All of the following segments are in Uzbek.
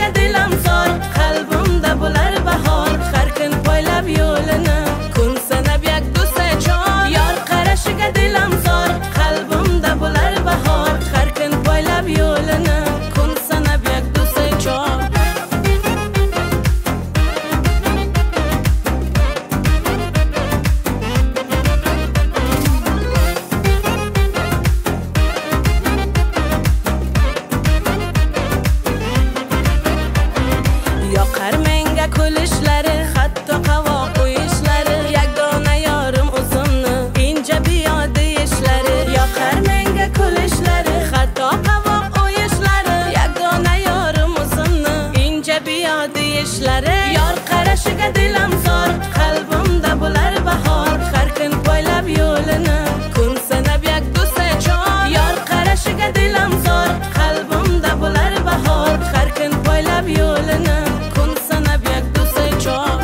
qarashiga dilim zor, qalbimda bo'lar bahor. Har kun poylab yo'lini, kun sanab yak do'sa chor. Yor qarashiga dilim zor, qalbimda bo'lar bahor. Har kun poylab yo'lini, kun sanab yak do'sa chor. Yoqar menga kulishlari, hatto qavoq qo'yishlari. Yagona yorim o'zimni inja biyo deyishlari. Yoqar menga kulishlari, hatto qavoq qo'yishlari. Yagona yorim o'zimni inja biyo deyishlari. Yor qarashiga dilim zor, qalbimda bo'lar bahor. Har kun poylab yo'lini, kun sanab yak do'sa chor. Yor qarashiga dilim zor, qalbimda bo'lar bahor. Har kun poylab yo'lini, kun sanab yak do'sa chor.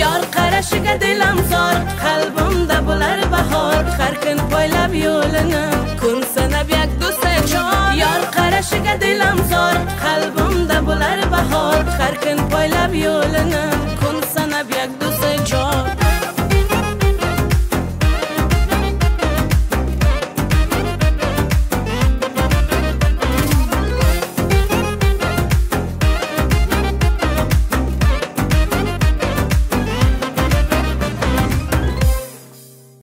Yor qarashiga dilim zor, qalbimda bo'lar bahor. Har kun poylab yo'lini, kun sanab yak do'sa chor. Yor qarashiga dilim zor, qalbimda bo'lar bahor. Har kun poylab yo'lini, kun sanab yak do'sa.